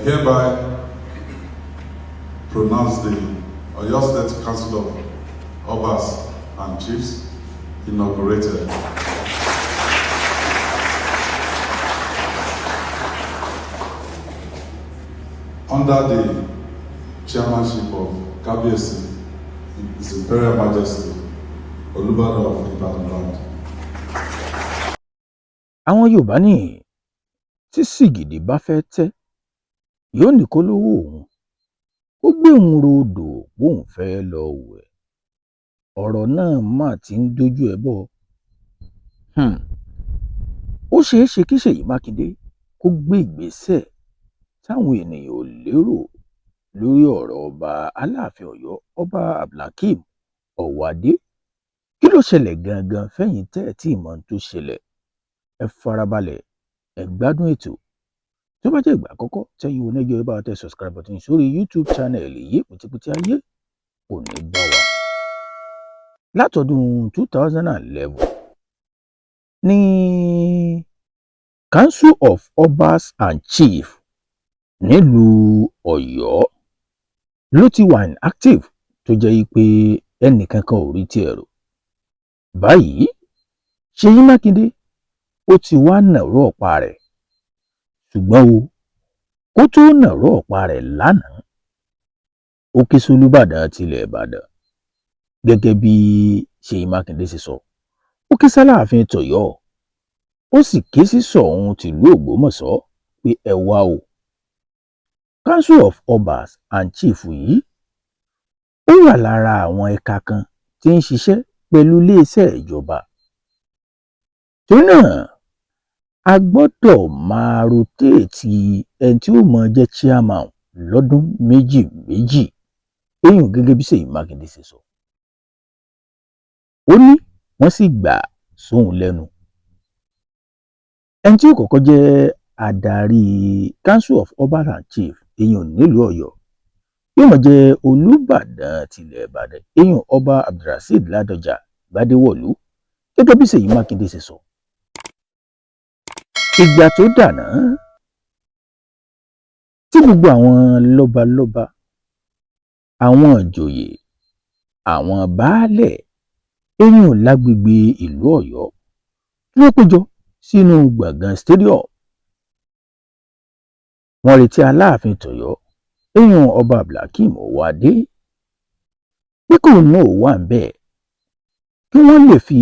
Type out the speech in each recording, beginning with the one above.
Hereby pronounce the Oyo State Council of Obas and Chiefs inaugurated. Under the chairmanship of Kabiyesi, His Imperial Majesty, Olubadan of Ibadan land. Àwọn Yorùbá ní tí sìgìdì bá fẹ́ẹ́ tẹ́, yóò ní kólówó òun kó gbé òun rọ odò póun fẹ́ẹ́ lọ́ọ́ wé. Ọ̀rọ̀ náà mà ti ń dojú ẹ̀ bọ̀. Ó ṣeé ṣe kí Ṣèyí Mákindé kó gbé ìgbésẹ̀ táwọn èèyàn ò lérò lórí ọ̀rọ̀ ọba Aláàfin Ọ̀yọ́, Ọba Abdulhakeem Owoade. Kí ló ṣẹlẹ̀ gangan fẹ̀yìn tẹ́ ẹ̀ tí ì mọ ohun tó ṣẹlẹ̀? Ẹ farabalẹ̀, ẹ gbádùn ètò. Tó bá jẹ́ ìgbà àkọ́kọ́ tẹ́yin ò nẹ́jọ́, ẹ bá wa tẹ subscribe button sórí YouTube channel yìí. Pìtìpìtì ayé kò ní bá wa. Látọdún 2011 ní Council of Obas and Chiefs nílùú Ọ̀yọ́ ló ti wà inactive, tó jẹ́ pé ẹnìkankan ò rí tiẹ̀ rò. Báyìí, Ṣèyí Mákindé ó ti wá nàró ọ̀pá rẹ̀, ṣùgbọ́n o kó tóó nàró ọ̀pá rẹ̀ lánàá, ó ké sólùbàdàn tilẹ̀ Ìbàdàn. Gẹ́gẹ́ bí Ṣèyí Mákindé ṣe sọ, ó ké sáláàfin tọ̀yọ́, ó sì ké sí Sóun tìlú Ògbómọ̀ṣọ́ pé ẹ wá o, Council of Obas and Chiefs yìí, ó wà lára àwọn ẹ̀ka kan tí ń ṣiṣẹ́ pẹ̀lú iléeṣẹ́ ìjọba, torí náà a gbọ́dọ̀ máa rotate ẹni tí ó máa jẹ́ chairman lọ́dún méjì méjì. Eyín, gẹ́gẹ́ bí Ṣèyí Mákindé ṣe sọ, ó ní wọ́n sì gbà sóun lẹ́nu. Ẹni tí ó kọ́kọ́ jẹ́ adarí Council of Obas and Chiefs, èyàn nílùú Ọ̀yọ́, yóò máa jẹ́ Olùbàdàn tilẹ̀ Ìbàdàn, èyàn Ọba Abdulrasheed Ládọjà Gbadéwọ̀lú, gẹ́gẹ́ bí Ṣèyí Mákindé ṣe sọ. Ìgbà tó dànà tí gbogbo àwọn lọ́balọ́ba, àwọn ìjòyè, àwọn baálẹ̀ eyín lágbègbè ìlú Ọ̀yọ́ tí wọ́n péjọ sínú gbọ̀ngàn stadium, wọ́n retí Aláàfin tọ̀yọ́, eyín Ọba Abdulhakeem Owoade, pé kóun náà wà níbẹ̀ kí wọ́n lè fi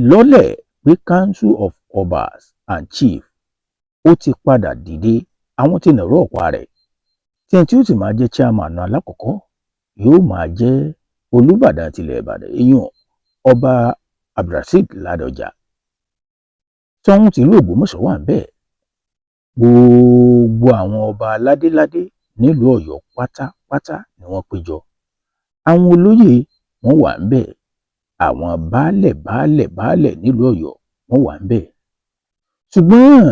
lọ́lẹ̀ pé Council of Obas and Chiefs ó ti padà dìde, àwọn tí nàró ọ̀pá rẹ̀, tí ẹni tí ó sì máa jẹ́ chairman alákọ̀ọ́kọ́ yóò máa jẹ́ Olùbàdàn tilẹ̀ Ìbàdàn, eyín Ọba Abdulrasheed Ládọjà. Sóun tìlú Ògbómọ̀ṣọ́ wà níbẹ̀. Gbogbo àwọn ọba aládéládé nílùú Ọ̀yọ́ pátápátá ni wọ́n péjọ. Àwọn olóyè wọn wà níbẹ̀, àwọn baálẹ̀ baálẹ̀ baálẹ̀ nílùú Ọ̀yọ́ wọn wà níbẹ̀. Ṣùgbọ́n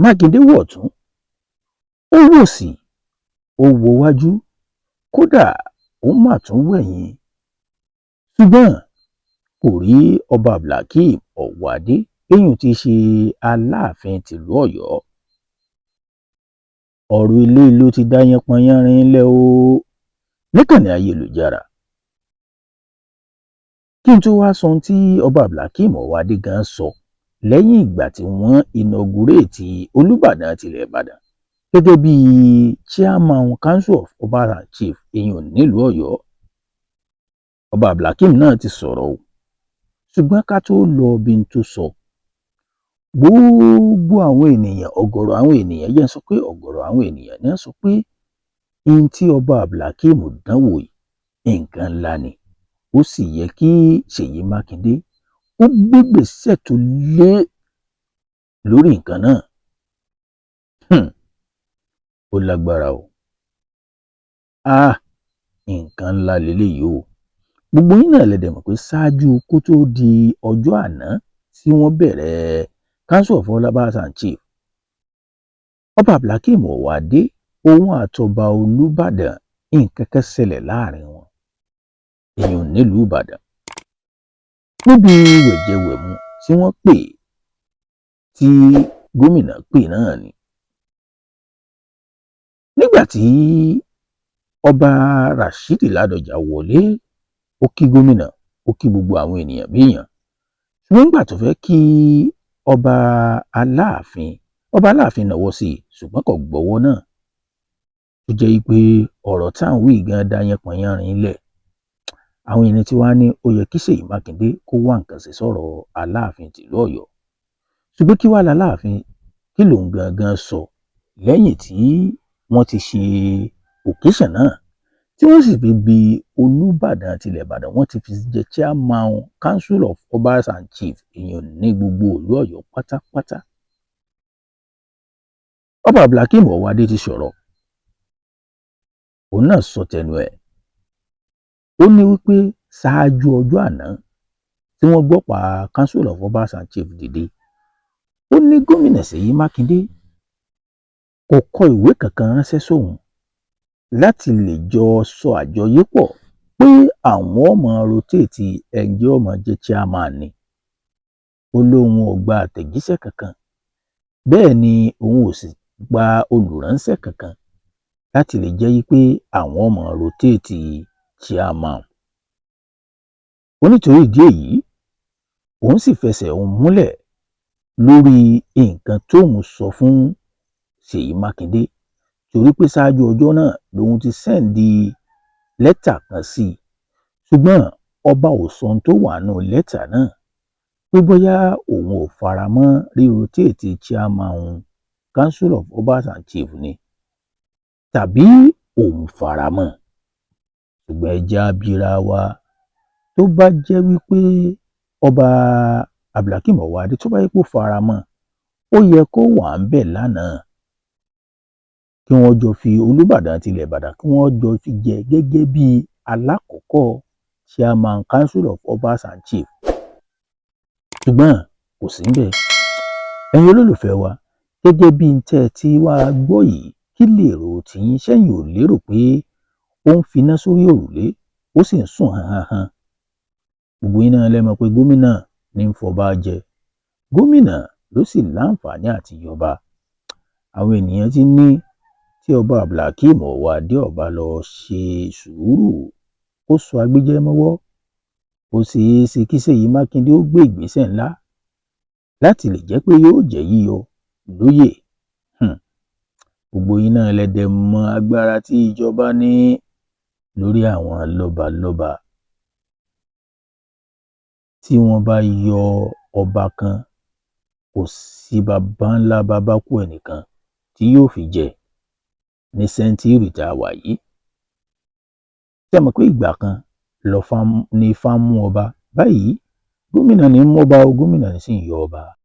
Mákindé wọ̀tún, ó wòsì, ó wọwájú, kódà ó mà tún wẹ̀yìn, ṣùgbọ́n kò rí Ọba Abdulhakeem Owoade, eyín tí í ṣe Aláàfin tìlú Ọ̀yọ́. Ọ̀rọ̀ eléyìí ló ti dá yánpọnyánrin ńlẹ̀ o níkànnì ayélujára. Kí n tó wáá sọ ohun tí Ọba Abdulhakeem Owoade gan sọ lẹ́yìn ìgbà tí wọ́n inaugurate Olùbàdàn tilẹ̀ Ìbàdàn gẹ́gẹ́ bíi chairman Council of Obas and Chiefs, èèyàn nílùú Ọ̀yọ́, Ọba Abdulhakeem náà ti sọ̀rọ̀ o. Ṣùgbọ́n ká tóó lọ bí n tó sọ, gbogbo àwọn ènìyàn, ọ̀gọ̀rọ̀ àwọn ènìyàn, yẹn sọ pé ọ̀gọ̀rọ̀ àwọn ènìyàn ní wọ́n sọ pé n tí Ọba Abdulhakeem dánwò yìí, nǹkan ńlá ni. Ó sì yẹ kí Ṣèyí Mákindé ó gbégbèsè tó lé lórí nǹkan náà. Ó lágbára o. Ah, nǹkan ńlá leléyìí o. Gbogbo yín náà lẹ dẹ̀ mọ̀ pé ṣáájú kó tóó di ọjọ́ àná tí wọ́n bẹ̀rẹ̀ Council of Obas and Chiefs, Ọba Abdulhakeem Owoade, òun àtọba Olùbàdàn, nǹkan kan ṣẹlẹ̀ láàrin wọn, èèyàn nílùú Ìbàdàn, níbi wẹ̀jẹwẹ̀mu tí wọ́n pè, tí gómìnà pè náà ni. Nígbà tí Ọba Rashidi Ládọjà wọlé, ó kí gómìnà, ó kí gbogbo àwọn ènìyàn bí èèyàn. Ṣùgbọ́n nígbà tó fẹ́ kí ọba Aláàfin, ọba Aláàfin náwó sí i, ṣùgbọ́n kò gbọ́wọ́ náà, tó jẹ́ pé ọ̀rọ̀ tá à ń wí gan dá yánpọnyánrin lẹ̀. Àwọn èèyàn tí wàá ní ó yẹ kí Ṣèyí Mákindé kó wá nǹkan ṣe sọ̀rọ̀ Aláàfin tìlú Ọ̀yọ́. Ṣùgbọ́n kí wàá láláàfin, kí lòun gangan sọ lẹ́yìn tí wọ́n ti ṣe occasion náà, tí wọ́n sì fi bi Olúbàdàn tilẹ̀ Ìbàdàn, wọ́n ti fi jẹ chairman Council of Obas and Chiefs, èèyàn ní gbogbo ìlú Ọ̀yọ́ pátápátá? Ọba Abdulhakeem Ọwádé ti sọ̀rọ̀, òun náà sọ tẹnu ẹ̀. Ó ní wípé ṣáájú ọjọ́ àná tí wọ́n gbọ́ pa Council of Obas and Chiefs dìde, ó ní gómìnà Ṣèyí Mákindé kò kọ ìwé kankan ránṣẹ́ sóun láti lè jọ sọ àjọyépọ̀ pé àwọn ọmọ rotate ẹnjẹ́ ọmọ jẹ́ chairman ni. Ó lóun ò gba àtẹ̀jíṣẹ́ kankan, bẹ́ẹ̀ ni òun ò sì gba olùránṣẹ́ kankan láti lè jẹ́ pé àwọn ọmọ rotate chairman. Ó nítorí ìdí èyí, òun sì fẹsẹ̀ òun múlẹ̀ lórí nǹkan tóun sọ fún Ṣèyí Mákindé, torí pé ṣáájú ọjọ́ náà lòun ti send lẹ́tà kan sí i, ṣùgbọ́n ọba ò sọ ohun tó wà nínú lẹ́tà náà, pé bóyá òun ò fara mọ́ rí-rotate chairman Council of Obas and Chiefs ni tàbí òun fara mọ́. Ṣùgbọ́n ẹ jẹ́ á bira wa, tó bá jẹ́ wípé Ọba Abdulhakeem Ọwádé, tó bá yẹ kó fara mọ́, ó yẹ kó wà ńbẹ̀ lánàá kí wọ́n jọ fi Olùbàdàn tilẹ̀ Ìbàdàn, kí wọ́n jọ fi jẹ gẹ́gẹ́ bí alákọ̀ọ́kọ́ chairman Council of Obas and Chiefs, ṣùgbọ́n kò sí ńbẹ̀. Ẹ̀yin olólùfẹ́ wa, gẹ́gẹ́ bí n tẹ́ ẹ ti wá gbọ́ yìí, kí lèrò tiyín? Ṣẹ́yìn ò lérò pé ó ń finá sórí òrùlé, ó sì ń sùn hanhanhan? Gbogbo yín náà lẹ mọ̀ pé gómìnà ní ń fọba jẹ, gómìnà ló sì láǹfààní àti yọba. Àwọn ènìyàn ti ní tí Ọba Abdulhakeem Ọwádé ọba lọ ṣe sùúrù, kó sọ agbéjẹ́ mọ́wọ́, ó ṣeé ṣe kí Ṣèyí Mákindé ó gbé ìgbésẹ̀ ńlá láti lè jẹ́ pé yóò jẹ́ yíyọ lóyè. Gbogbo yín náà lẹ dẹ̀ mọ agbára tí ìjọba ní lórí àwọn lọ́balọ́ba. Tí wọ́n bá yọ ọba kan, kò sí baba ńlá baba kú ẹnìkan tí yóò fi jẹ ní century tá a wà yìí. Ṣé ẹ mọ̀ pé ìgbà kan ní ifá ń mú ọba? Báyìí, gómìnà ní ń mú ọba o, gómìnà ní sì ń yọ ọba.